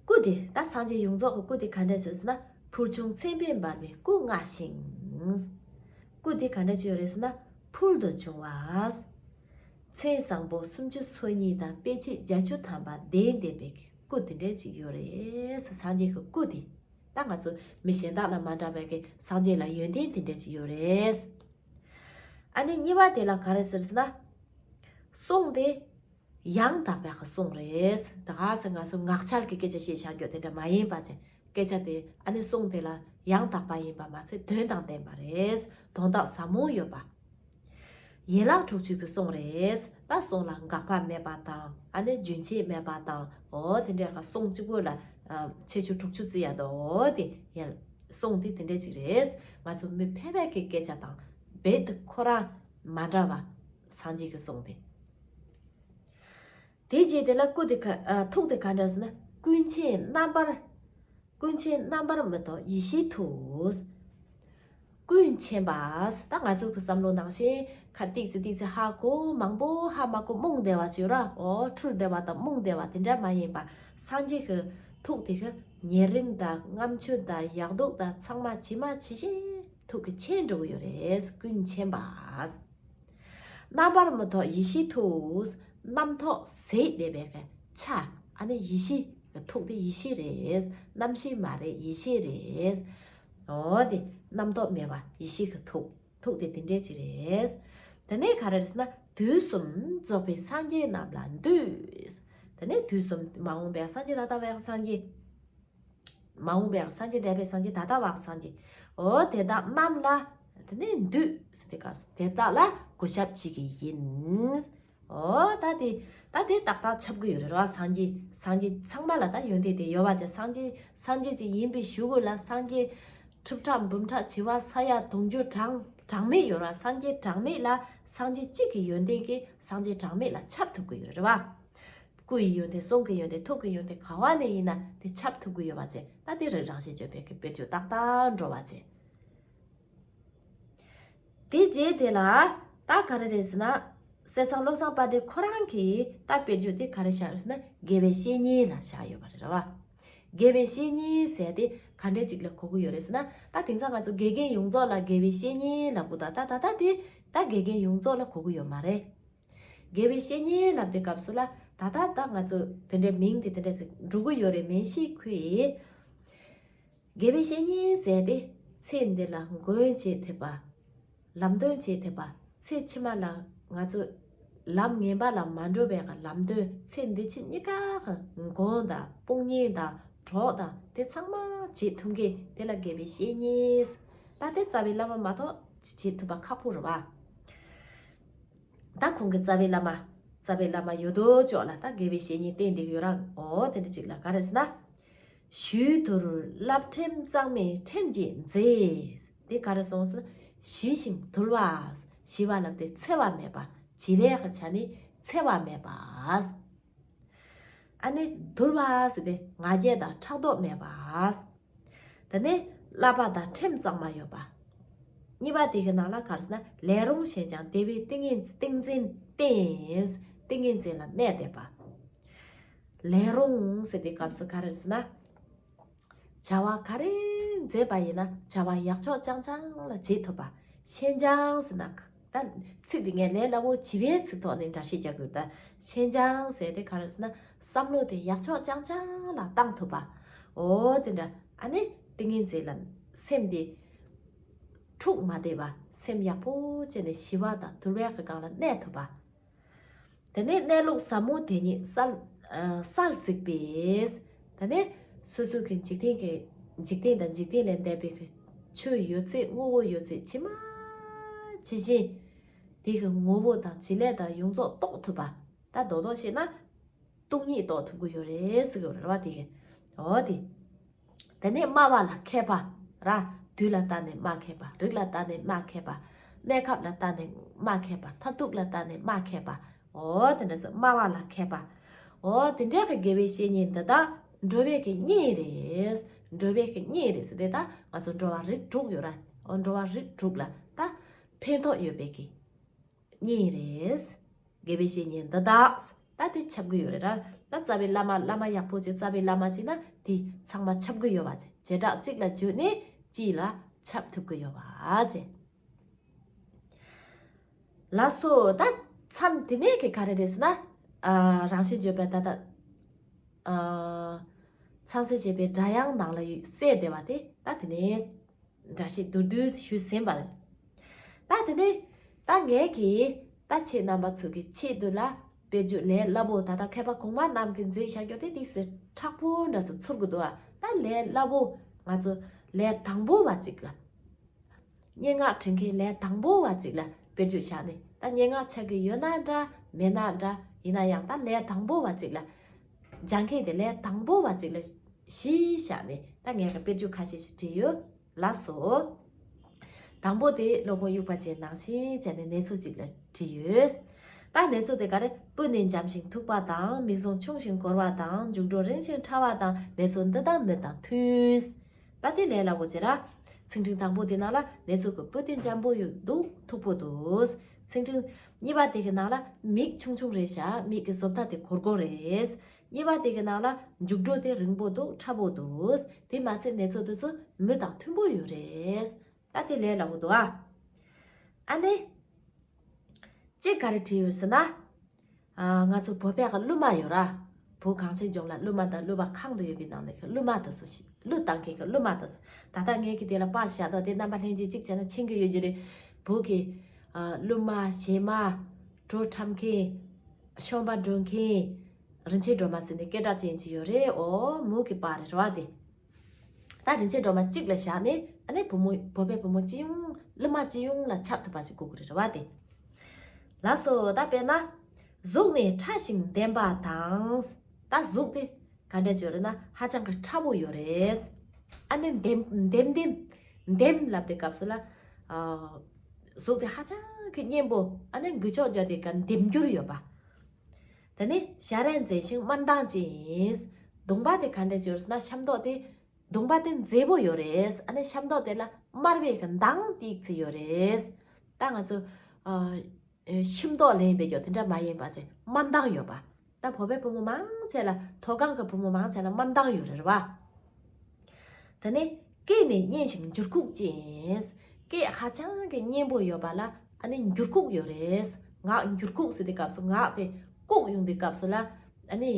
སྐུ་དེ། ད་སངས་རྒྱས་ཡོངས་རྫོགས་ཀྱི་སྐུ་དེ་ག་འདྲ་ཞིག་ཟེར་ན། ཕུར་ཆུང་མཚན་དཔེས་འབར་བའི་སྐུ་མངའ་ཞིང་། སྐུ་དེ་ག་འདྲ་ཞིག་ཡོད་རེད་ཟེར་ན། ཕུལ་དུ་བྱུང་བ། མཚན་བཟང་པོ་སུམ་ཅུ་སོ་གཉིས་དང་དཔེ་བྱད་བརྒྱད་ཅུ་ཐམ་པ་ལྡན་བསྡད་པའི་སྐུ་དེ་འདྲ་ཞིག་ཡོད་རེད། སངས་རྒྱས་ཀྱི་སྐུ་དེ། ད་ང་ཚོ་མི་གཞན་དག་ལ་མ་འདྲ་བའི་གི་སངས་རྒྱས་ལ་ཡོན་ཏན་དེ་འདྲ་ཞིག་ཡོད་རེད། ཨ་ནི་གཉིས་པ་དེ་ལ་ག་རེ་ཟེར་ཟེར་ན། གསུང་དེ། ཡང་དག་པའི་གསུང་རེད། ད་ག་ས་ང་ཚོ་ངག་འཁྱལ་གྱི་སྐད་ཆ་བཤད་བཞག་རྒྱུ་དེ་འདྲ་མ་ཡིན་པ་བྱས། སྐད་ཆ་དེ་ཨ་ནི་གསུང་དེ་ལ་ཡང་དག་པ་ཡིན་པ་མ་ཚད་དོན་དང་ལྡན་པ་རེད། དོན་དག་ཟབ་མོ་ཡོད་པ། ཡན་ལག་དྲུག་ཅུའི་གི་གསུང་རེད། ད་གསུང་ལ་འགག་པ་མེད་པ་དང་། ཨ་ནི་རྒྱུན་ཆད་མེད་པ་དང་། འོ་དེ་འདྲའི་གི་གསུང་གཅིག་པོ་ལ་ཨ་ཁྱད་ཆོས་དྲུག་ཅུ་བརྩི་ཡ་འདུག། འོ་དེ་ཡན། གསུང་དེ་དེ་འདྲ་ཅིག་རེད། ང་ཚོ་མི་ཕལ་པའི་གི་སྐད་ཆ་དང་རྦད་དེ་ཁོ་རང་མ་འདྲ་བ། སངས་རྒྱས་ཀྱི་གསུང་དེ། དེའི་རྗེས་དེ་ལ་སྐུ་དེ་ག་ཨ། ཐུགས་དེ་ག་འདྲ་ཟེར་ན། ཀུན་མཁྱེན་རྣམ་པར། ཀུན་མཁྱེན་རྣམ་པར་མི་རྟོག་ཡེ་ཤེས་ཐུགས། ཀུན་མཁྱེན་པ། ད་ང་ཚོ་གི་བསམ་བློ་ནང་བཞིན་ཁ་ཏིག་ཙི་ཏིག་ཙི་ཧ་གོ། མང་པོ་ཧ་མ་གོ། རྨོངས་བསྡད་པ་ཅིག་ཡོད་ར། འོ་འཁྲུལ་བསྡད་པ་དང་རྨོངས་བསྡད་པ་དེ་འདྲ་མ་ཡིན་པ། སངས་རྒྱས་ཀྱི་ཐུགས་དེ་གི་ཉེ་རིང་དང་རྔམ་ཆུང་དང་ཡག་སྡུག་དང་ཚང་མ་ཇི་མ་ཇི་བཞིན་ཐུགས་ཀྱིས་མཁྱེན་འགྲོ་གི་ཡོད་རེད། ཀུན་མཁྱེན་པ། རྣམ་པར་མི་རྟོག་ཡེ་ཤེས་ཐུགས། རྣམ་རྟོག་ཟད་བསྡད་པའི་གི་ཆ། ཨ་ནི་ཡེ་ཤེས་ཀྱི་ཐུགས་དེ་ཡེ་ཤེས་རེད། རྣམ་ཤེས་མ་རེད། ཡེ་ཤེས་རེད། འོ་དེ་རྣམ་རྟོག་མེད་པ་ཡེ་ཤེས་ཀྱི་ཐུགས། ཐུགས་དེ་དེ་འདྲས་ཅིག་རེད། དེ་ནས་ག་རེ་རེད་ཟེར་ན། དུས་གསུམ་རྫོགས་པའི་སངས་རྒྱས་རྣམས་ལ་འདུད། དེ་ནས་དུས་གསུམ་མ་འོངས་པའི་སངས་རྒྱས། ད་ལྟ་བའི་སངས་རྒྱས། མ་འོངས་པའི་སངས་རྒྱས། འདས་པའི་སངས་རྒྱས། ད་ལྟ་བའི་སངས་རྒྱས། འོ་དེ་དག་རྣམས་ལ། དེ་ནས་འདུད་ཟེར་དུས་སྐབས་སུ་དེ་དག་ལ་གུས་ཞབས་བྱེད་ཀྱི་ཡིན། འོ་ད་དེ། ད་དེ་ཏག་ཏག་ཁྱབ་ཀྱི་ཡོད་རེད་བ། སངས་རྒྱས། སངས་རྒྱས་ཚང་མ་ལ་ད་ཡོན་ཏན་དེ་ཡོད་པ་བྱས། སངས་རྒྱས། སངས་རྒྱས་ཅིག་ཡིན་པའི་གཞུག་གུ་ལ་སངས་རྒྱས་ཁྲི་ཕྲག་འབུམ་ཕྲག་བྱེ་བ་ས་ཡ་དུང་ཕྱུར་གྲངས་གྲངས་མེད་ཡོད་ར། སངས་རྒྱས་གྲངས་མེད་ལ་སངས་རྒྱས་གཅིག་གི་ཡོན་ཏན་གྱིས་སངས་རྒྱས་གྲངས་མེད་ལ་ཁྱབ་ཐུབ་ཀྱི་ཡོད་རེད་བ། སྐུ་ཡི་ཡོན་ཏན། གསུང་གི་ཡོན་ཏན། ཐུགས་ཀྱི་ཡོན་ཏན་ག་བ་ནས་ཡིན་ན་དེ་ཁྱབ་ཐུབ་ཀྱི་ཡོད་པ་བྱས། ད་དེ་རིགས་རང་བཞིན་བརྗོད་པའི་གི་དཔེར་བརྗོད་ཏག་ཏག་འགྲོ་བ་བྱས། དེ་རྗེས་དེ་ལ་ད་ག་རེ་རེད་ཟེར་ན། གསེར་ཚང་བློ་བཟང་དཔལ་ལྡན་ཁོ་རང་གིས་ད་དཔེར་བརྗོད་དེ་ག་རེ་བཞག་ཡོད་ཟེར་ན། དགེ་བའི་བཤེས་གཉེན་ལ་བཞག་ཡོད་པ་རེད་བ། དགེ་བའི་བཤེས་གཉེན་ཟེར་དེ་ག་འདྲས་ཅིག་ལ་གོ་གི་ཡོད་རེད་ཟེར་ན། ད་དེང་སང་ང་ཚོ་དགེ་རྒན་ཡོངས་རྫོགས་ལ་དགེ་བའི་བཤེས་གཉེན་ལབ་གི་འདུག། ད་ད་ད་དེ་ད་དགེ་རྒན་ཡོངས་རྫོགས་ལ་གོ་གི་ཡོད་མ་རེད། དགེ་བའི་བཤེས་གཉེན་ལབ་དུས་སྐབས་སུ་ལ་ད་ལྟ་ད་ང་ཚོ་དེ་འདྲའི་མིང་དེ་དེ་འདྲ་ཞིག་འགྲོ་གི་ཡོད་རེད། མིང་ཞིག་ཁུལ་ཡིན། དགེ་བའི་བཤེས་གཉེན་ཟེར་ཏེ་ཚེ་འདི་ལ་མགོན་བྱེད་ཐེབས་པ། ལམ་སྟོན་བྱེད་ཐེབས་པ། ཚེ་ཕྱི་མ་ལ་ང་ཚོ་ལམ་ངན་པ་ལ་མ་འགྲོ་བའི་ལམ་སྟོན། ཚེ་འདི་ཕྱི་གཉིས་ཀ་གི་མགོན་དང་དཔུང་གཉེན་དང་གྲོགས་དང་དེ་ཚང་མ་བྱེད་ཐུབ་མཁན་དེ་ལ་དགེ་བའི་བཤེས་གཉེན། ད་དེ་རྩ་བའི་བླ་མ་མ་གཏོགས་བྱེད་ཐུབ་པ་ཁག་པོ་རེད་བ། ད་ཁོང་གི་རྩ་བའི་བླ་མ། རྩ་བའི་བླ་མ་ཡོད་དོ་ཅོག་ལ་ད་དགེ་བའི་བཤེས་གཉེན་བསྟེན་བསྡད་ཀྱི་ཡོད་ར། འོ་དེ་འདྲ་ཅིག་ལ་ག་རེ་ཟེར་ན། ཞུས་དུལ་བསླབ་ཁྲིམས་གཙང་མའི་ཁྲིམས་ཀྱིས་མཛེས། དེ་ག་རེ་གསུངས་ཟེར་ན། ཞུས་ཤིང་དུལ་བ། ཞུས་པ་ལབ་དེ་འཚེ་བ་མེད་པ། བྱིས་པའི་གི་ཆ་ནས་འཚེ་བ་མེད་པ། ཨ་ནི་དུལ་བ་ཟེར་དེ་ང་རྒྱལ་དང་ཕྲག་དོག་མེད་པ། དེ་ནས་བསླབ་པ་དང་ཁྲིམས་གཙང་མ་ཡོད་པ། གཉིས་པ་དེ་གི་ནང་ལ་ག་རེ་ཟེར་ན། ལས་རུང་ཞན་ཀྱང་དེ་བས་ཏིང་ངེ་ཏིང་འཛིན་བརྟན། ཏིང་ངེ་འཛིན་ལ་གནས་བསྡད་པ། ལས་རུང་ཟེར་དེ་སྐབས་སུ་ག་རེ་ཟེར་ན། བྱ་བ་ག་རེ་མཛད་པ་ཡིན་ན་བྱ་བ་ཡག་ཕྱོགས་རྐྱང་རྐྱང་ལ་བྱེད་ཐུབ་པ། ཞན་ཀྱང་ཟེར་ན། ད་ཚིག་འདི་ངས་ལས་སླ་བོ་བྱིས་པའི་ཚིག་ཐོག་ནས་འགྲེལ་བཤད་རྒྱག་དགོས། ད་ཞན་ཀྱང་ཟེར་དེ་ག་རེ་ཟེར་ན། བསམ་བློ་དེ་ཡག་ཕྱོགས་རྐྱང་རྐྱང་ལ་བཏང་ཐུབ་པ། འོ་དེ་འདྲ། ཨ་ནི་ཏིང་ངེ་འཛིན་ལ་སེམས་དེ་འཁྲུག་མ་བསྡད་པ། སེམས་ཡག་པོ་བྱས་ནས་ཞི་བ་དང་དུལ་བའི་གི་སྒང་ལ་གནས་ཐུབ་པ། དེ་ནས་གནས་ལུགས་ཟབ་མོ་དེ་ཉིད་གསལ་ཨ་གསལ་གཟིགས་པས། དེ་ནས་སོ་སོ་གི་འཇིག་རྟེན་གྱི་འཇིག་རྟེན་དང་འཇིག་རྟེན་ལས་འདས་པའི་གི་ཆོས་ཡོད་ཚད་དངོས་པོ་ཡོད་ཚད་ཇི་མ་ཇི་བཞིན་དེ་གི་ངོ་བོ་དང་བྱེད་ལས་དང་ཡོངས་རྫོགས་རྟོགས་ཐུབ་པ། ད་རྡོག་རྡོག་བཤད་ན་སྟོང་ཉིད་རྟོགས་ཐུབ་ཀྱི་ཡོད་རེད་ཟེར་གྱི་ཡོད་རེད་བ། དེ་གི་འོ་དེ། དེ་ནས་སྨྲ་བ་ལ་མཁས་པ། ར། དུས་ལ་ལྟ་ནས་སྨྲ་མཁས་པ། རིགས་ལ་ལྟ་ནས་སྨྲ་མཁས་པ། གནས་སྐབས་ལ་ལྟ་ནས་སྨྲ་མཁས་པ། མཐར་ཐུག་ལ་ལྟ་ནས་སྨྲ་མཁས་པ། འོ་དེ་འདྲ་ཟེར། སྨྲ་བ་ལ་མཁས་པ། འོ་དེ་འདྲ་གི་དགེ་བའི་བཤེས་གཉེན་འདི་དག་འགྲོ་བའི་གི་གཉེན་རེད། འགྲོ་བའི་གི་གཉེན་རེད་ཟེར་དེ་ད་ང་ཚོ་འགྲོ་བ་རིགས་དྲུག་ཡོད་ར། འོ་འགྲོ་བ་རིགས་དྲུག་ལ་ད་ཕན་ཐོགས་ཡོད་པའི་གི་གཉེན་རེད། དགེ་བའི་བཤེས་གཉེན་འདི་དག་ད་དེ་ཁྱབ་ཀྱི་ཡོད་རེད་ར། ད་རྩ་བའི་བླ་མ། བླ་མ་ཡག་པོ་ཅིག་རྩ་བའི་བླ་མ་ཅིག་ན་དེ་ཚང་མ་ཁྱབ་ཀྱི་ཡོད་པ་ཅིག་བྱེ་བྲག་གཅིག་ལ་བརྗོད་ནས་གཅིག་ལ་ཁྱབ་ཐུབ་ཀྱི་ཡོད་པ་ཅིག་ལགས་སོ། ད་མཚམས་དེ་ནས་གི་ག་རེ་རེད་ཟེར་ན། ཨ་རང་བཞིན་བརྗོད་པའི་ད་ལྟ་ཨ་ཚངས་སྲས་བཞད་པའི་སྒྲ་དབྱངས་ནང་ལ་ཡོད་གསལ་བསྡད་པ་དེ་ད་དེ་ནས། འདྲ་ཞིག་མདོར་བསྡུས་ཞུས་ཟིན་པ་རེད། ད་དེ་ནས་ད་ངས་ཀྱིས་ད་ཁྱེད་རྣམ་པ་ཚོ་གི་ཆེད་དུ་ལ་དཔེར་བརྗོད་ལས་སླ་པོ། ད་ལྟ་མཁས་པ་གོང་མ་རྣམས་ཀྱིས་མཛད་བཞག་རྒྱུ་དེ་ཏོག་ཙམ་མཁྲེགས་པོ་འདྲ་ཟིག་ཚོར་གི་འདུག་ཨ། ད་ལས་སླ་པོ་ང་ཚོ་ལས་དང་པོ་བ་ཅིག་ལ། སྙན་ངག་འབྲི་མཁན་ལས་དང་པོ་བ་ཅིག་ལ་དཔེར་བརྗོད་བཞག་ནས། ད་སྙན་ངག་ཆགས་ཀྱི་ཡོད་ན་འདྲ་མེད་ན་འདྲ། ཡིན་ན་ཡང་ད་ལས་དང་པོ་བ་ཅིག་ལ། སྦྱང་མཁན་དེ་ལས་དང་པོ་བ་ཅིག་ལ་གཞི་བཞག་ནས་ད་ངས་ཀྱི་དཔེར་བརྗོད་ཁ་ཤས་ཤིག་བྲིས་ཡོད། ལགས་སོ། དང་པོ་དེ་སློབ་དཔོན་དབྱུག་པ་ཅན་ནང་བཞིན་བྱས་ནས་གནས་ཚུལ་ཅིག་ལ་བྲིས་ཡོད། ད་གནས་ཚུལ་དེ་ག་རེ། སྤུ་ནི་འཇམ་ཞིང་མཐུག་པ་དང་། མིག་ཟུང་ཆུང་ཞིང་གོར་བ་དང་། མཇུག་སྒྲོ་རིང་ཞིང་ཕྲ་བ་དང་། གནས་ཚུལ་འདི་དང་མི་དང་མཐུན། ད་དེ་ལས་སླ་པོ་བྱེད་ར། ཚིག་ཕྲེང་དང་པོ་དེ་ནང་ལ་གནས་ཚུལ་གྱི་སྤུ་དེ་འཇམ་པོ་ཡོད་འདུག་མཐུག་པོ་འདུག་ཚིག་ཕྲེང་གཉིས་པ་དེ་གི་ནང་ལ་མིག་ཆུང་ཆུང་རེད་ཤག་མིག་གི་བཟོ་ལྟ་དེ་གོར་གོར་རེད། གཉིས་པ་དེ་གི་ནང་ལ་མཇུག་སྒྲོ་དེ་རིང་པོ་འདུག་ཕྲ་པོ་འདུག་དེ་མ་ཚད་གནས་ཚུལ་དེ་ཚོ་མི་དང་མཐུན་པོ་ཡོད་རེད། ད་དེ་ལས་སླ་པོ་འདུག་ཨ། ཨ་ནི། གཅིག་ག་རེ་བྲིས་ཡོད་ཟེར་ན། ཨ། ང་ཚོ་བོད་པའི་གི་གླུ་མ་ཡོད་ར། བོད་གངས་ཅན་ལྗོངས་ལ་གླུ་མ་དང་གླུ་བ་གང་དུ་ཡོད་པའི་ནང་ནས་གི་གླུ་མ་དེ་ཚོ་ཞིག་གླུ་བཏང་མཁན་གི་གླུ་མ་དེ་ཚོ། ད་ལྟ་ངས་གི་དེ་ལ་པར་བཞག་དོ། དེ་རྣམ་པ་ལྷན་རྒྱས་གཅིག་བྱས་ན་མཁྱེན་གི་ཡོད་ཀྱི་རེད། བོད་ཀྱི་ཨ། གླུ་མ། གཞས་མ། བྲོ་འཁྲབ་མཁན། ཤོང་པ་འགྲོ་མཁན། རིན་ཆེན་སྒྲོལ་མ་ཟེར་ནས་སྐད་གྲགས་ཅན་ཅིག་ཡོད་རེད། འོ་མོ་གི་པར་རེད་ར་བ་དེ། ད་རིན་ཆེན་སྒྲོལ་མ་གཅིག་ལ་བཞག་ནས་ཨ་ནི་བུ་མོ། བོད་པའི་བུ་མོ་སྤྱི་ཡོངས། གླུ་མ་སྤྱི་ཡོངས་ལ་ཁྱབ་ཐུབ་པ་ཞིག་དགོས་ཀྱི་རེད་ར་བ་དེ། ལགས་སོ། ད་དཔེར་ན། གཟུགས་ནི་ཕྲ་ཞིང་ལྡེམ་པ་དང་། ད་གཟུགས་དེ་ག་འདྲ་ཅིག་ཡོད་རེད་ན་ཧ་ཅང་གི་ཕྲ་པོ་ཡོད་རེད། ཨ་ནི་ལྡེམ་ལྡེམ་ལྡེམ། ལྡེམ་ལབ་དེ་སྐབས་སུ་ལ། ཨ། གཟུགས་དེ་ཧ་ཅང་གི་སྙན་པོ། ཨ་ནི་འགུལ་ཕྱོགས་རྒྱག་དེ་ག་ལྡེམ་འགྱུར་ཡོད་པ། དེ་ནས་ཞལ་རས་མཛེས་ཤིང་དམར་མདངས་ཅན། གདོང་པ་དེ་ག་འདྲ་ཅིག་ཡོད་ཟེར་ན་ཤ་མདོག་དེ། གདོང་པ་དེ་མཛེས་པོ་ཡོད་རེད། ཨ་ནི་ཤ་མདོག་དེ་ལ་དམར་བའི་གི་མདངས་ཏིག་ཙི་ཡོད་རེད། ད་ང་ཚོ་ཨ་ཤིང་མདོག་ལེན་བསྡད་ཡོད་དེ་འདྲ་མ་ཡིན་པ་ཅིག་དམར་མདངས་ཡོད་པ། ད་བོད་པའི་བུ་མོ་མང་ཆེ་ལ། མཐོ་སྒང་གི་བུ་མོ་མང་ཆེ་ལ་དམར་མདངས་ཡོད་རེད་བ། དེ་ནས་སྐད་ནི་སྙན་ཞིང་འགྱུར་ཁུག་ཅན། སྐད་ཧ་ཅང་གི་སྙན་པོ་ཡོད་པ་ལ་ཨ་ནི་འགྱུར་ཁུག་ཡོད་རེད། ངག་འགྱུར་ཁུག་ཟེར་དུས་སྐབས་སུ་ངག་དེ་ལྐུགས་ཡོང་དུས་སྐབས་སུ་ལ་ཨ་ནི་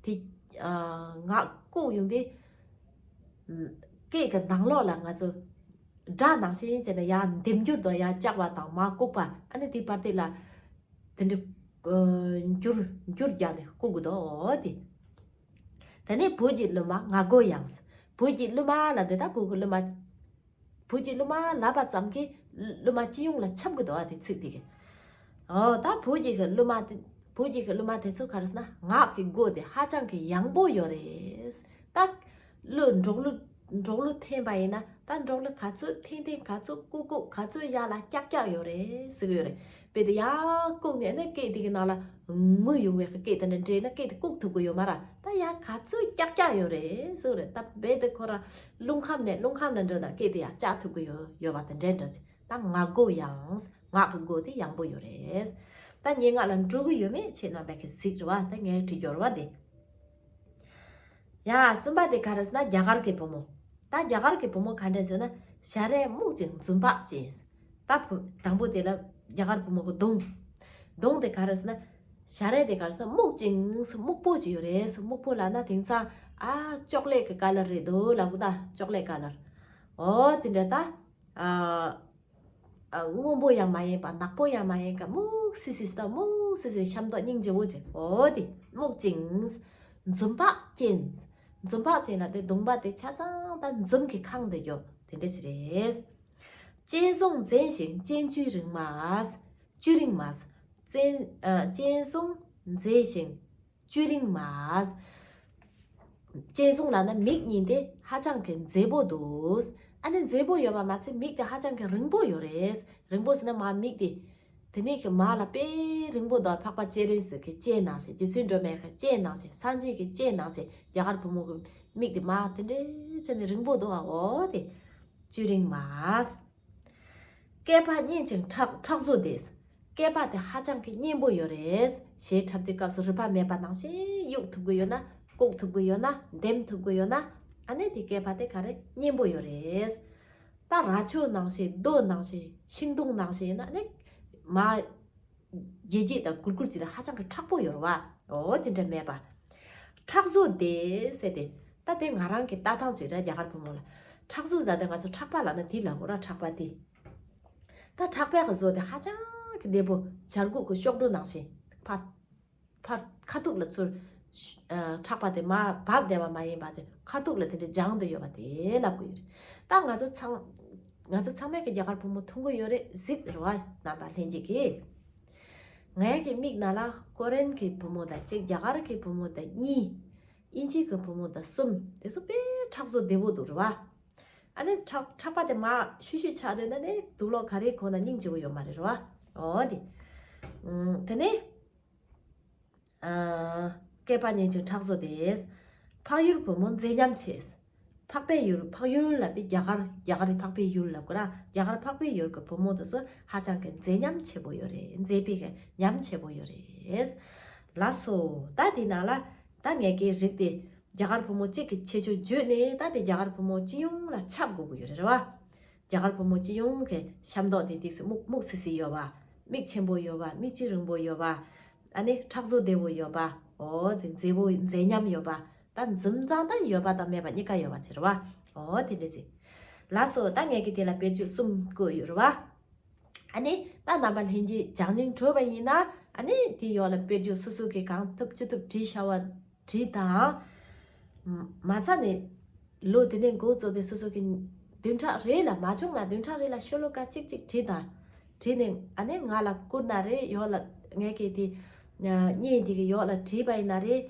དེ་ཨ་ངག་ལྐུགས་ཡོང་དུས་སྐད་ཀྱི་ནང་ལོགས་ལ་ང་ཚོ་སྒྲ་ནང་བཞིན་བྱས་ནས་ཡར་ལྡེམ་འགྱུར་དང་ཡར་བཀྱག་པ་དང་མར་ལྐུགས་པ། ཨ་ནི་དེ་བར་དེ་ལ་དེ་འདྲ་ཨ་འགྱུར་འགྱུར་རྒྱག་ནས་ལྐུགས་ཀྱི་འདུག་འོ་དེ། དེ་ནས་བོད་ཀྱི་གླུ་མ་ངག་སྒོ་ཡངས། བོད་ཀྱི་གླུ་མ་ལབ་དེ་ད་བོད་ཀྱི་གླུ་མ། བོད་ཀྱི་གླུ་མ་ལབ་པ་ཙམ་གྱིས་གླུ་མ་སྤྱི་ཡོངས་ལ་ཁྱབ་ཀྱི་འདུག་ཨ། དེ་ཚིག་དེ་གི། འོ་ད་བོད་ཀྱི་གི་གླུ་མ་དེ། བོད་ཀྱི་གི་གླུ་མ་དེ་ཚོ་ག་རེ་ཟེར་ན་ངག་གི་སྒོ་དེ་ཧ་ཅང་གི་ཡངས་པོ་ཡོད་རེད། ད་གླུ་འབྲོག་གླུ་འབྲོག་གླུ་འཐེན་པ་ཡིན་ན་ད་འབྲོག་གླུ་ག་ཚོད་འཐེན་འཐེན། ག་ཚོད་ལྐུགས་ལྐུགས། ག་ཚོད་ཡར་ལ་བཀྱག་བཀྱག་ཡོད་རེད་ཟེར་གི་ཡོད་རེད། དཔེ་དེ་ཡར་བཀུག་ནས་ནི་སྐད་དེ་གི་ནང་ལ་ངུ་ཡོང་བའི་སྐད་དེ་འདྲ་འདྲེས་ན་སྐད་དེ་བཀུག་ཐུབ་ཀྱི་ཡོད་མ་ར། ད་ཡར་ག་ཚོད་ཀྱག་ཀྱག་ཡོད་རེད་ཟེར་རེད། ད་དཔེ་དེ་ཁོ་རང་རླུང་ཁམས་ནས་རླུང་ཁམས་ལ་འགྲོ་ན་སྐད་དེ་ཡར་བཅག་ཐུབ་ཀྱི་ཡོད་ཡོད་པ་དེ་འདྲ་འདྲ་ཅིག་ད་ངག་སྒོ་ཡངས། ངག་གི་སྒོ་དེ་ཡངས་པོ་ཡོད་རེད། ད་སྙན་ངག་ལ་འགྲོ་གི་ཡོད་མེད་ཁྱེད་རྣམ་པས་ཀྱི་གཟིགས་རེད་བ། ད་ངས་བྲིས་ཡོད་རེད་བ་འདི། ཡ་གསུམ་པ་དེ་ག་རེ་ཟེར་ན་རྒྱ་གར་གྱི་བུ་མོ། ད་རྒྱ་གར་གྱི་བུ་མོ་ག་འདྲ་ཟེར་ན་ཞལ་རས་སྨུག་ཅིང་འཛུམ་བག་ཅན། ད་བུ་དང་པོ་དེ་ལ་རྒྱ་གར་བུ་མོ་གི་གདོང་། གདོང་དེ་ག་རེ་ཟེར་ན་ཞལ་རས་དེ་ག་རེ་ཟེར་ན་སྨུག་ཅིང་སྨུག་པོ་ཅིག་ཡོད་རེད། སྨུག་པོ་ལབ་ན་དེང་སང་ཨ་ཅོག་ལེ་གི་ཀ་ལར་རེད་འདུག་ལབ་གི་ད་ཅོག་ལེ་ཀ་ལར། ཨོ་དེ་འདྲ་ད། ཨ། ཨ། སྔོན་པོ་ཡང་མ་ཡིན་པ་ནག་པོ་ཡང་མ་ཡིན་ག་སྨུག་སི་སི་ད་སྨུག་སི་སི་ཤམ་ཏོག་སྙིང་རྗེ་བོ་ཅིག་ཨོ་དེ་སྨུག་ཅིང་། འཛུམ་བག་ཅན། འཛུམ་བག་ཅན་ལ་དེ་གདོང་པ་དེ་ཆ་ཚང་ད་འཛུམ་གྱིས་ཁེངས་བསྡད་རྒྱུ་དེ་འདྲ་ཞིག་རེད། སྤྱན་ཟུང་མཛེས་ཤིང་སྤྱན་དཀྱུས་རིང་མ། དཀྱུས་རིང་མ། སྤྱན། ཨ། སྤྱན་ཟུང་མཛེས་ཤིང་། དཀྱུས་རིང་མ། སྤྱན་ཟུང་ལབ་ན་མིག་གཉིས་དེ་ཧ་ཅང་གི་མཛེས་པོ་འདུག་ཨ་ནི་མཛེས་པོ་ཡོད་པ་མ་ཚད་མིག་དེ་ཧ་ཅང་གི་རིང་པོ་ཡོད་རེད། རིང་པོ་ཟེར་ན་མ་མིག་དེ། དེ་ནས་གི་མ་ལ་དཔེ་རིང་པོ་འདུག་འཕགས་པ་སྤྱན་རས་གཟིགས་ཀྱི་སྤྱན་ནང་བཞིན་རྗེ་བཙུན་སྒྲོལ་མའི་གི་སྤྱན་ནང་བཞིན་སངས་རྒྱས་ཀྱི་སྤྱན་ནང་བཞིན་རྒྱ་གར་བུ་མོ་གི་མིག་དེ་མ་དེ་འདྲའི་ཆ་ནས་རིང་པོ་འདུག་ཨ་འོ་དེ། དཀྱུས་རིང་མ། སྐེད་པ་སྙན་ཅིང་མཁྲེགས་མཁྲེགས་བཟོ་དེ། སྐེད་པ་དེ་ཧ་ཅང་གི་སྙན་པོ་ཡོད་རེད། གཞས་འཁྲབ་དུས་སྐབས་སུ་རུས་པ་མེད་པ་ནང་བཞིན་གཡུག་ཐུབ་ཀྱི་ཡོད་ན་བཀུག་ཐུབ་ཀྱི་ཡོད་ན་འདེམས་ཐུབ་ཀྱི་ཡོད་ན་ཨ་ནི་དེ་སྐེད་པ་དེ་ག་རེ་སྙན་པོ་ཡོད་རེད། ད་རྭ་ཅོ་ནང་བཞིན་རྡོ་ནང་བཞིན་ཤིང་སྡོང་ནང་བཞིན་ཡིན་ན་ཨ་ནི་མ། རྒྱས་རྒྱས་དང་གུར་གུར་ཅིག་དང་ཧ་ཅང་གི་མཁྲེགས་པོ་ཡོད་རེད་བ། འོ་དེ་འདྲ་མེད་པ། མཁྲེགས་བཟོ་དེ་ཟེར་ཏེ། ད་དེ་ང་རང་གི་ལྟ་སྟངས་ཅིག་རེད་རྒྱ་གར་བུ་མོ་ལ། མཁྲེགས་བཟོ་ཟེར་ཏེ་ང་ཚོ་མཁྲེགས་པ་ལབ་ན་དེ་ལབ་དགོས་ར་མཁྲེགས་པ་དེ། ད་མཁྲེགས་པའི་གི་བཟོ་དེ་ཧ་ཅང་གི་བདེ་པོ་བྱ་རྒོད་ཀྱི་གཤོག་སྒྲོ་ནང་བཞིན་ཕར། ཕར་ཁ་ཐུག་ལ་ཚུར། ཨ། མཁྲེགས་པ་དེ་མར་བབས་བསྡད་པ་མ་ཡིན་པ་ཅིག་ཁ་ཐུག་ལ་དེ་འདྲ་སྦྱངས་བསྡད་ཡོད་པ་དེ་ལབ་དགོས་ཡོད་རེད། ད་ང་ཚོ་ཚང་། ང་ཚོ་ཚང་མས་ཀྱི་རྒྱ་གར་བུ་མོ་མཐོང་གི་ཡོད་རེད་གཟིགས་རེད་བ་རྣམ་པ་ལྷན་རྒྱས་ཀྱིས། ངའི་གི་མིག་ནང་ལ་ཀོ་རན་གྱི་བུ་མོ་དང་གཅིག་རྒྱ་གར་གྱི་བུ་མོ་དང་གཉིས། དབྱིན་ཇི་གི་བུ་མོ་དང་གསུམ་དེ་ཚོ་དཔེ་མཁྲེགས་བཟོ་བདེ་པོ་འདུག་རེད་བ། ཨ་ནི་མཁྲེགས་མཁྲེགས་པ་དེ་མར་ཤུ་ཤུ་ཆགས་སྡོད་ན་ནི་དུག་ལོག་ག་རེ་གོན་ན་སྙིང་རྗེ་པོ་ཡོད་མ་རེད་རེད་བ། འོ་དེ། ཨ་དེ་ནས། ཨ། སྐེད་པ་སྙན་ཅིང་མཁྲེགས་བཟོ་དེ། འཕགས་ཡུལ་བུ་མོ་མཛེས་ཉམས་ཆེ། འཕགས་པའི་ཡུལ་འཕགས་ཡུལ་ལབ་དེ་རྒྱ་གར་རྒྱ་གར་རི་འཕགས་པའི་ཡུལ་ལབ་དགོས་ར་རྒྱ་གར་འཕགས་པའི་ཡུལ་གྱི་བུ་མོ་དེ་ཚོ་ཧ་ཅང་གི་མཛེས་ཉམས་ཆེ་པོ་ཡོད་རེད། མཛེས་པའི་གི་ཉམས་ཆེ་པོ་ཡོད་རེད། ལགས་སོ། ད་དེ་ནང་ལ་ད་ངས་ཀྱི་རིགས་དེ་རྒྱ་གར་བུ་མོ་གཅིག་གི་ཁྱད་ཆོས་བརྗོད་ནས་ད་དེ་རྒྱ་གར་བུ་མོ་སྤྱི་ཡོངས་ལ་ཁྱབ་དགོས་ཀྱི་ཡོད་རེད་རེད་བ། རྒྱ་གར་བུ་མོ་སྤྱི་ཡོངས་ཀྱི་ཤམ་ཐོག་དེ་ཏིག་སེ་སྨུག་སྨུག་སི་སི་ཡོད་པ། མིག་ཆེན་པོ་ཡོད་པ། མིག་ལྕེ་རིང་པོ་ཡོད་པ། ཨ་ནི་མཁྲེགས་བཟོ་བདེ་བོ་ཡོད་པ། འོ་དེ་མཛེས་པོ་མཛེས་ཉམས་ཡོད་པ། ད་འཛུམ་མདངས་ད་ཡོད་པ་དང་མེད་པ་གཉིས་ཀ་ཡོད་པ་ཅིག་རེད་བ། འོ་དེ་འདྲ་ཅིག་ལགས་སོ། ད་ངས་ཀྱི་དེ་ལ་དཔེར་བརྗོད་གསུམ་བཀོད་ཡོད་རེད་བ། ཨ་ནི་ད་རྣམ་པ་ལྷན་རྒྱས་སྦྱང་སྙིང་བྲོ་བ་ཡིན་ན་ཨ་ནི་དེ་ཡོག་ལ་དཔེར་བརྗོད་སོ་སོ་གི་གང་ཐུབ་ཅི་ཐུབ་བྲིས་བཞག་པ་བྲིས་དང་། མ་ཚད་ནས་ལོ་དེ་ནས་འགོ་བཙུགས་ཏེ་སོ་སོ་གི་བདུན་ཕྲག་རེ་ལ་མ་བྱུང་ན་བདུན་ཕྲག་རེ་ལ་ཤོ་ལོ་ཀ་གཅིག་གཅིག་བྲིས་དང་། བྲིས་ནས་ཨ་ནི་ང་ལ་བསྐུར་ན་རེད། ཡོག་ལ་ངས་ཀྱི་དེ་བརྙན་དེ་གི་ཡོག་ལ་བྲིས་པ་ཡིན་ན་རེད།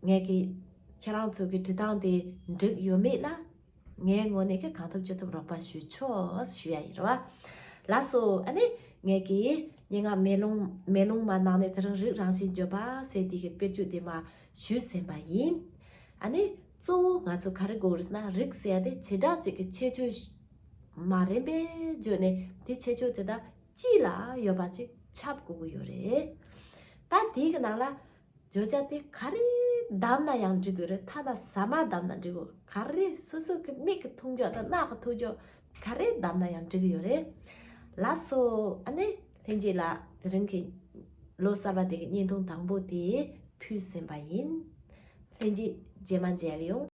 ངས་ཀྱི་ཁྱེད་རང་ཚོ་གི་འབྲི་སྟངས་དེ་འགྲིག་ཡོད་མེད་ལ། ངའི་ངོས་ནས་ཀྱི་གང་ཐུབ་ཅི་ཐུབ་རོགས་པ་ཞུ་ཆོག་ཞུ་ཡ་ཡིན་རེད་བ། ལགས་སོ། ཨ་ནི་ངས་ཀྱི་སྙན་ངག་མེ་ལོང་མེ་ལོང་མ་ནང་ནས་དེ་རིང་རིགས་རང་བཞིན་བརྗོད་པ་ཟེར་དེ་གི་དཔེར་བརྗོད་དེ་མ་ཞུས་ཟིན་པ་ཡིན། ཨ་ནི་གཙོ་བོ་ང་ཚོ་ག་རེ་དགོས་རེད་ཟེར་ན་རིགས་ཟེར་ཡ་དེ་བྱེ་བྲག་ཅིག་གི་ཁྱད་ཆོས་མ་རན་པའི་བརྗོད་ནས་དེ་ཁྱད་ཆོས་དེ་དག་སྤྱི་ལ་ཡོད་པ་ཅིག་ཁྱབ་དགོས་ཀྱི་ཡོད་རེད། ད་དེའི་གི་ནང་ལ། བརྗོད་བྱ་དེ་ག་རེ་བདམས་ན་ཡང་འགྲིག་གི་རེད། ཐ་ན་ཟ་མ་བདམས་ན་འགྲིག་གི། ག་རེ་སོ་སོ་གི་མིག་གི་མཐོང་ཕྱོགས་དང་རྣ་གི་མཐོང་ཕྱོགས་ག་རེ་བདམས་ན་ཡང་འགྲིག་གི་ཡོད་རེད། ལགས་སོ། ཨ་ནི་ལྷན་རྒྱས་ལ་དེ་རིང་གི་ལོ་གསར་པ་དེ་གི་བརྙན་ཐུང་དང་པོ་དེ་ཕུལ་ཟིན་པ་ཡིན། ལྷན་རྒྱས་རྗེས་མ་མཇལ་ཡོང་།